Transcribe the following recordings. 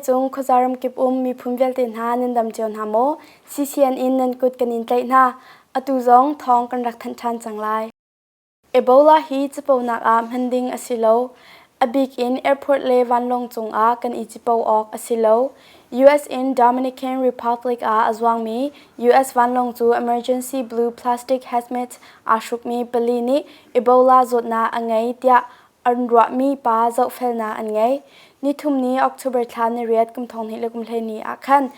Vawleicung khuaza ramkip um miphun vialte hna nan dam cio hna maw? CCN in nan kut kan in tlaih hna. Atu zong thawng kan rak thanh ṭhan cang lai. Ebola hi caponak ah hman ding a si lo. A bik in airport le vanlawng cungah kan i cipo awk a si lo. US in Dominican Republic ah a zuangmi US vanlawng cu emergency blue plastic hazmat aa hrukmi pali nih Ebola zawtnak a ngei tiah an ruahmi pa zohfelnak an ngei. Nithumni October thla niriat kum 2012 ah khan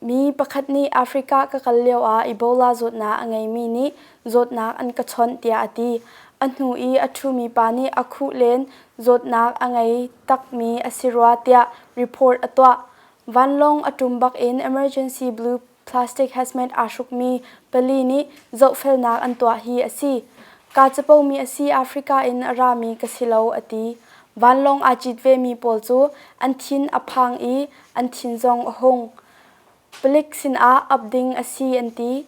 Mi pakhat nih Africa ka kal lioah Ebola zawtnak a ngeimi nih zawtnak an ka chawnh tiah a ti. A hnu i a ṭhumi pa nih a khuh len zawtnak a ngei takmi a si rua tiah report a tuah. Vanlawng a ṭum bakin emergency blue plastic hazmat aa hrukmi pali nih zohfelnak an tuah hi a si. Kaa capomi a si Africa in a rami ka si lo a ti. Vanlawng aa cit vemi pawl cu an thin a phang i an thin zong a hung. Palik sinah ap ding a si an ti.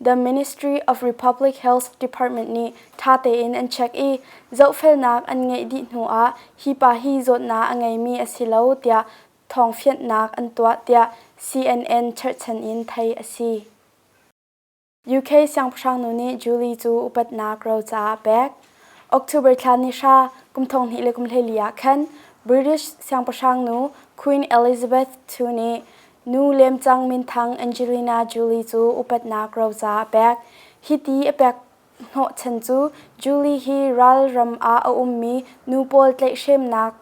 The Ministry of Republic Health Department nih ṭha tein an check i zohfelnak an ngeih dih hnuah hi pa hi zawtnak a ngeimi a si lo tiah thawngfianhnak an tuah tiah CNN cherhchan in theih a si. UK siangpahrangnu nih Julie cu upatnak roca a pek. October thla ni hra, kum 2024 ah khan British siangpahrangnu Queen Elizabeth II nih nu lemcang minthang Angelina Jolie cu upatnak roca a pek. Hiti a pek hnawhchan cu Julie hi ral ram ah a ummi nu pawl tlaihhremnak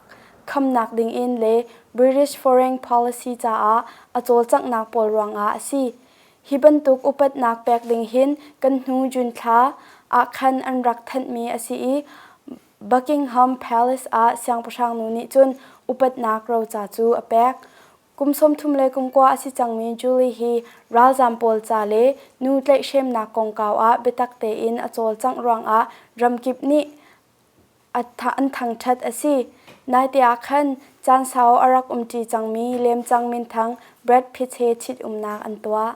khamnak dingin le British foreign policy caah a cawlcanghnak pawl ruangah a si. Hi bantuk upatnak pek ding hin kan hnu June thla ah khan an rak thanhmi a si i Buckingham Palace ah siangpahrangnu nih cun upatnak roca cu a pek. Kum 30 le kum kua a si cangmi Julie hi ralzaam pawl ca le nu tlaihhremnak kongkau ah biatak tein a cawlcangh ruangah ramkip nih an thangṭhat a si. Naite ah khan caan sau a rak umṭi cangmi lemcang minthang Brad Pitt he ṭhitumnak an tuah.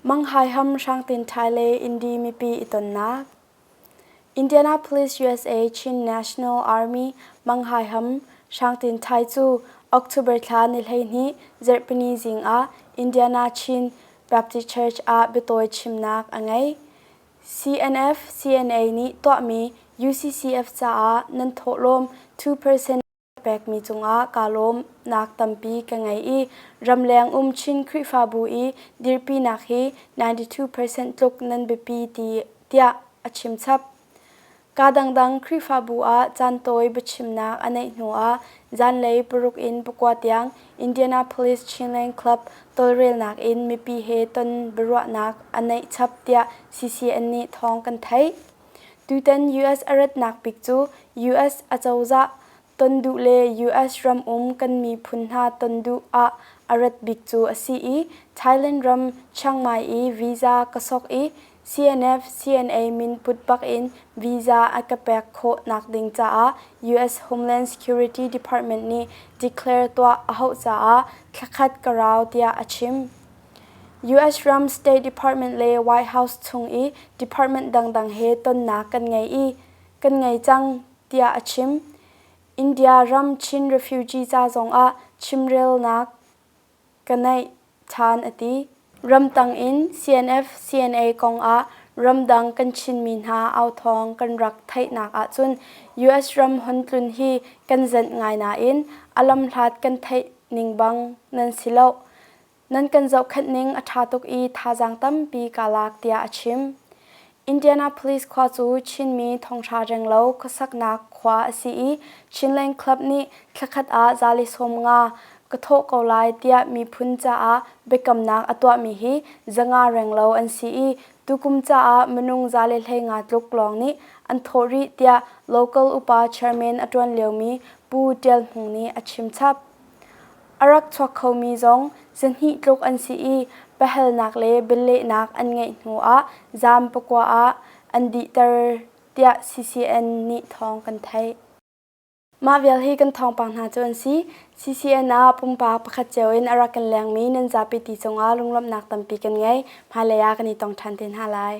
Manghaiham Hrangtin Thai le Indi mipi i tonnak Indianapolis, USA Chin National Army Manghaiham Hrangtin Thai cu October thla ni 12 zarhpini zing ah Indiana Chin Baptist Church ah biatawi chimnak a ngei. CNF, CNA nih tuahmi UCCF caah nan thawhlawm 2% pekmi cungah kaa lawmnak tampi ka ngei i ramleng um Chin Khrihfabu i dirpinak hi 92% tluk nan biapi ti tiah a chimchap. Kaa dangdang Khrihfabu ah caantawi biachimnak a neih hnuah zanlei paruk in pakua tiang Indianapolis Chinland Club tawlrelnak in mipi he ton biaruahnak a neih chap tiah CCN nih thawng kan theih. Tutan US a ratnak bik cu US acozah ton duh le US ram um kan miphun hna ton duh ah a rat bik cu a si i Thailand ram Chiang Mai i visa ka sok i CNF, CNA min put bak in visa a ka pek khawh nakding caah US Homeland Security Department nih declare tuah a hauh caah thlakhat ka rau tiah a chim. US ram State Department le White House chung i department dangdang he tonnak kan ngei i kan ngei cang tiah a chim. India ram Chin refugee ca zongah chimrelnak ka neih ṭhan a ti. Ramtang in CNF, CNA kongah ramdang kan Chinmi hna authawng kan rak theihnak ahcun US ram hon tlun hi kan zenh ngai nain a lamhlat kan theih ning bang nan si lo. Nan kan zohkhenh ning a ṭha tuk i thazaang tampi kaa lak tiah a chim. Indianapolis khua cu Chinmi thonghra renglo khuasaknak khua a si i Chinland Club nih thlakhat ah 150 ka thawh ko lai tiah miphun caah biakamnak a tuahmi hi 500 renglo an si i tukum caah minung 115 tluk lawng nih an thawh rih tiah local upa chairman a ṭuan liomi Pu Tial Hmung nih a chim chap. A rak chuak khomi zong zahnih tluk an si i biahalnak le bialehnak an ngeih hnu ah zaam pakua ah an dihter tiah CCN nih thawng kan theih. Mah vial hi kan thawngpang hna cu an si. CCN ah pumpak pakhat cio in a rak kan lengmi nan zapi ti cungah lunglawmhnak tampi kan ngei. Hmailei ah kan i tong ṭhan te hna lai.